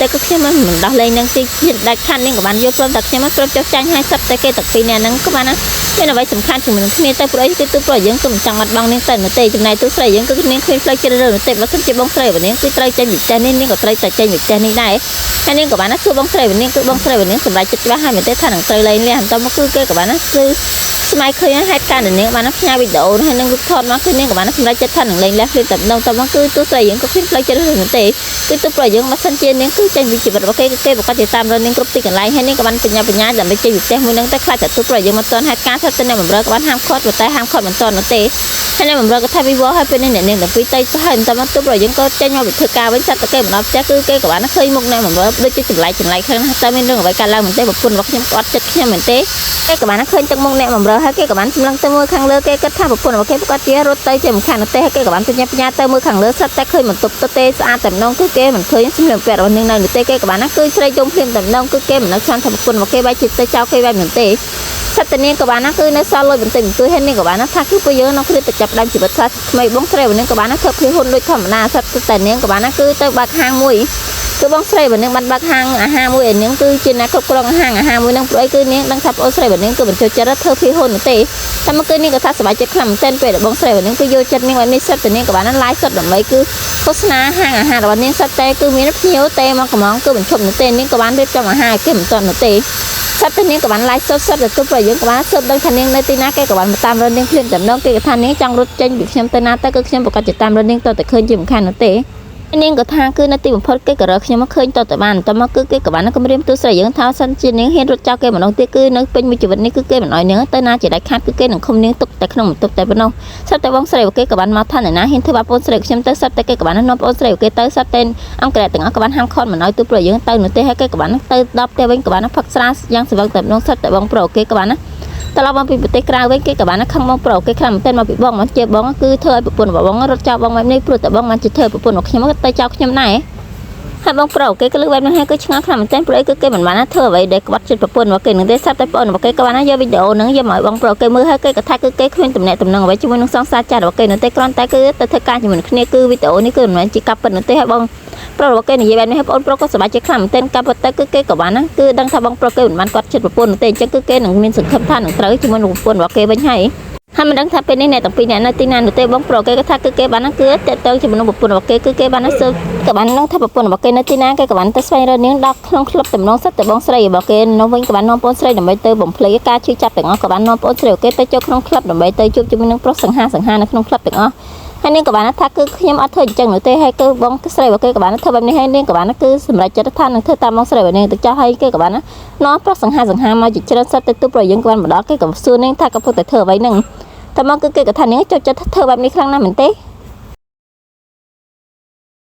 តែគឺខ្ញុំមិនដោះលែងនឹងទីជាតិដាច់ខាត់នាងក៏បានយល់ព្រមតែខ្ញុំព្រមចុះចាញ់ឲ្យសឹកតែគេទាំងពីរនាក់ហ្នឹងក៏បានណាមានអ្វីសំខាន់ជាមួយនឹងគ្នាទៅព្រោះអីគឺទូប្រុសយើងគឺមិនចង់បាត់បង់នាងទៅនោះទេចំណែកទូស្រីយើងគឺនាងគ្មានផ្លូវជ្រើសរើសនោះទេបើសិនជាបងស្រីរបស់នាងគឺត្រូវចេញពីផ្ទះនេះនាងក៏ត្រូវតែចេញពីផ្ទះនេះដែរហើយនាងក៏បានណាសួរបងស្រីរបស់នាងគឺបងស្រីរបស់នាងសម្រេចចិត្តច្បាស់ហើយមែនទេថានឹងត្រូវលែងលះបន្តមកគឺគេក៏បានណាគឺស្មៃឃើញហេតុការណ៍នាងបានផ្ញើវីដេអូហើយនឹងរូបថតមកគឺនាងក៏បានសម្រេចចិត្តថានឹងលែងលះភ្លាមតែម្ដងតមកគឺទូស្រីយើងក៏គ្មានផ្លូវជ្រើសរើសនោះទេគឺទូប្រុសយើងបើសិនជានាងគឺចេញពីជីវិតរបស់គេគឺគេប្រកាសជាតាមរកនាងគ្រប់ទីកន្លែងហើយនាងក៏បានបញ្ញាបញ្ញាដើម្បីចេញពីផ្ទះមួយនឹងតែខ្លាចតែទូប្រុសយើងមកទាន់ហេតុការណ៍ថាទៅអ្នកបំរើក៏បានហាមឃាត់ប៉ុន្តែហាមឃាត់មិនទាន់នោះទេហើយអ្នកបំរើក៏ថាវិវល់ហើយពេលនេះអ្នកនាងទាំងពីរទៅហើយបន្តមកទូប្រុសយើងក៏ចេញមកពីធ្វើការវិញសត្វតែគេមិនដល់ផ្ទះគឺគេក៏បានឃើញមុខអ្នកបំរើដូចជាចម្លែកចម្លែកខ្លាំងណាស់តើមានរឿងអ្វីកើតឡើងមែនទេប្រពន្ធរបស់ខ្ញុំក៏អត់ចិត្តខ្ញុំមែនទេគេក៏បានឃើញទឹកមុខអ្នកបំរើហើយគេក៏បានសម្លឹងទៅមើលខាងលើគេគិតថាប្រពន្ធរបស់គេប្រកាសជារត់ទៅជាមិនខាននោះទេហើយគេក៏បានបញ្ញាបញ្ញាទៅមើលខាងលើស្រាប់តែឃើញបន្ទប់ទទេស្អាតតែម្ដងគឺគេមិនឃើញសម្លៀកបំពាក់របស់នាងនៅនោះទេគេក៏បានណាគឺស្រីយំភ្លាមតែម្ដងគឺគេមិននឹកស្មានថាប្រពន្ធរបស់គេបែរជាទៅចោលគេបែបនោះទេសត្វតានាងក៏បានណាគឺនៅសល់លុយបន្តិចបន្តួចហើយនាងក៏បានណាថាគឺពួកយើងនៅគ្រាតែចាប់ដើមជីវិតសាថ្មីបងស្រីរបស់នាងក៏បានណាធ្វើភាហ៊ុនដូចធម្មតាសត្វតែនាងក៏បានណាគឺទៅបើកហាងមួយគឺបងស្រីរបស់នាងបានបើកហាងអាហារមួយឲ្យនាងគឺជាអ្នកគ្រប់គ្រងហាងអាហារមួយនឹងព្រោះអីគឺនាងដឹងថាប្អូនស្រីរបស់នាងគឺមិនចូលចិត្តធ្វើភាហ៊ុននោះទេតែមកគឺនាងក៏ថាសប្បាយចិត្តខ្លាំងមែនទែនពេលដែលបងស្រីរបស់នាងគឺយកចិត្តនាងបែបនេះសិតតែនាងក៏បានឡាយសុទ្ធដើម្បីគឺឃោសនាហាងអាហាររបស់នាងសិតតែគឺមានភ្ញៀវទេមកកំងគឺបញ្ឈប់នោះទេនាងក៏បានរៀបចំអាហារឲ្យគេមិនទាន់នោះទេសត្វតែនាងក៏បានឡាយសុទ្ធសិតទៅទប់ប្រយើងក៏បានស៊ើបដឹងថានាងនៅទីណាគេក៏បានមកតាមរកនាងភ្លាមតែម្ដងគេក៏ថានាងចង់រត់ចេញពីខ្ញុំទៅណាទៅគឺខ្ញុំប្រកាសជាតាមរកនាងទៅតែឃើញជាមិនខាននោះទេនាងក៏ថាគឺនៅទីបំផុតគេក៏រកខ្ញុំមកឃើញតទៅបានតមកគឺគេក៏បានគម្រាមទូស្រីយើងថាសិនជានាងហ៊ានរត់ចោលគេម្ដងទៀតគឺនៅពេញមួយជីវិតនេះគឺគេមិនអោយនាងទៅណាជាដាច់ខាតគឺគេនឹងឃុំនាងទុកតែក្នុងបន្ទប់តែប៉ុណ្ណោះសត្វតែបងស្រីគេក៏បានមកថានរណាហ៊ានធ្វើបាបបងស្រីខ្ញុំទៅសត្វតែគេក៏បាននាំបងស្រីគេទៅសត្វតែអង្គរៈទាំងអស់ក៏បានហាមឃាត់មិនអោយទូប្រុសយើងទៅនោះទេហើយគេក៏បានទៅដល់ផ្ទះវិញក៏បានផឹកស្រាយ៉ាងស្វឹងតែម្ដងសត្វតែបងប្រុសគេក៏បានណាត្រឡប់មកពីប្រទេសក្រៅវិញគេក៏បានខឹងបងប្រុសគេខ្លាំងមែនទែនមកពីបងមកជាបងគឺធ្វើឲ្យប្រពន្ធរបស់បងរត់ចោលបងបែបនេះព្រោះតែបងបានជាធ្វើប្រពន្ធរបស់ខ្ញុំទៅចោលខ្ញុំដែរហើយបងប្រុសគេក៏លឺបែបនេះហើយគឺឆ្ងល់ខ្លាំងមែនទែនព្រោះអីគឺគេមិនបានធ្វើអ្វីដែលក្បត់ចិត្តប្រពន្ធរបស់គេនឹងទេសត្វតែប្អូនរបស់គេក៏បានយកវីដេអូហ្នឹងយកមកឲ្យបងប្រុសគេមើលហើយគេក៏ថាគឺគេគ្មានតំណែងតំណងអ្វីជាមួយនឹងសង្សារចាស់របស់គេនោះទេគ្រាន់តែគឺទៅធ្វើការជាមួយនឹងគ្នាគឺវីដេអូនេះគឺមិនមែនជាការពិតនោះទេហើយបងប្រុសរបស់គេនិយាយបែបនេះហើយបងប្រុសក៏សប្បាយចិត្តខ្លាំងមែនទែនការពិតទៅគឺគេក៏បានណាគឺដឹងថាបងប្រុសគេមិនបានគាត់ចិត្តប្រពន្ធនោះទេអញ្ចឹងគឺគេនឹងមានសង្ឃឹមថានឹងត្រូវជាមួយនឹងប្រពន្ធរបស់គេវិញហើយហើយមិនដឹងថាពេលនេះអ្នកទាំងពីរអ្នកនៅទីណានោះទេបងប្រុសគេក៏ថាគឺគេបានណាគឺតេតងជាមួយនឹងប្រពន្ធរបស់គេគឺគេបានណាស៊ើបក៏បាននឹងថាប្រពន្ធរបស់គេនៅទីណាគេក៏បានទៅស្វែងរកនាងដល់ក្នុងក្លឹបតំណងសិតតែបងស្រីរបស់គេនៅវិញក៏បាននាំបងស្រីដើម្បីទៅបំភ្លៃការឈឺចាប់ទាំងអស់ក៏បាននាំបងស្រីរបស់គេទៅចូលក្នុងក្លឹបដើម្បីទៅជួបជាមួយនឹងប្រុសសង្ហាសង្ហានៅក្នុងក្លឹបទាំងអស់ហើយនាងក៏បានថាគឺខ្ញុំអត់ធ្វើអញ្ចឹងនោះទេហើយគឺបងស្រីរបស់គេក៏បានធ្វើបែបនេះហើយនាងក៏បានគឺសម្រេចចិត្តថានឹងធ្វើតាមបងស្រីរបស់នាងទៅចោះហើយគេក៏បាននាំប្រុសសង្ហាសង្ហាមកជាច្រើនសិតទៅទូប្រយើងក៏បានមកដល់គេក៏សួរនាងថាកំពុងតែធ្វើអ្វីហ្នឹងតែមកគឺគេក៏ថានាងចូលចិត្តធ្វើបែបនេះខ្លាំងណាស់មែនទេ